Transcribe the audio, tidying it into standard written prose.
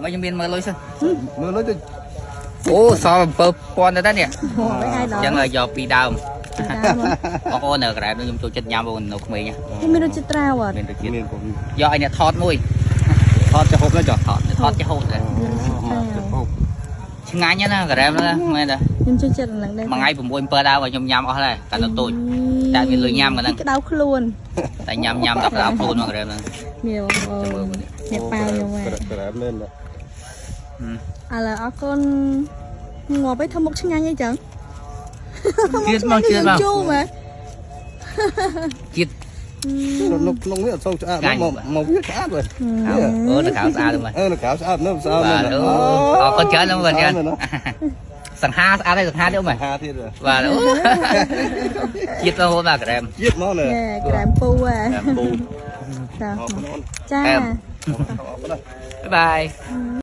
មកខ្ញុំមានមើលលុយសិន។ មើលលុយទៅ។ អូសល់7000ទៅដែរនេះ។ ហូបឲ្យដល់ អញ្ចឹងឲ្យយកពីរដើម ដើម បងប្អូននៅក្រែមខ្ញុំចូលចិត្តញ៉ាំបងនៅក្មេង នេះមានរសជាតិត្រាវអត់ មានរសជាតិ មានពុំ យកឲ្យអ្នកថតមួយ ថតចុះហូបទៅចុះ ថតថតចេះហូតដែរ មានរសជាតិត្រាវ ហូប ឆ្ងាញ់ណាស់ក្រែមហ្នឹងមែនទេ ខ្ញុំចូលចិត្តអាហ្នឹងដែរ មួយថ្ងៃ6 7ដើមឲ្យខ្ញុំញ៉ាំអស់ដែរកាលនៅតូចតែមានលុយញ៉ាំកាលហ្នឹង ក្តៅខ្លួន តែញ៉ាំញ៉ាំដល់ក្តៅខ្លួនមកក្រែមហ្នឹង មានបងប្អូនអ្នកប៉ាវខ្ញុំហ่ะ ក្រែមមែនណា ឥឡូវអរគុណងាប់ឯងធ្វើមុខឆ្ងាញ់អីចឹង ជាតិមកជាតិមក ជូរមែន ជាតិ នៅក្នុងនេះអត់សូវឆ្អាតមកមកវាឆ្អាតវិញ អូនៅក្រៅស្អាតហ្នឹង អឺនៅក្រៅស្អាតនៅស្អាត បាទអូអរគុណច្រើនហ្នឹងបាទច្រើនសង្ហាស្អាតហើយសង្ហាទៀតមើល ហាទៀត បាទអូជាតិមកហូតបាទក្រែម ជាតិមកណែ ណែក្រែមពូហ่ะ ក្រែមពូ ចា អរគុណអូន ចា អែម អរគុណ បាយបាយ។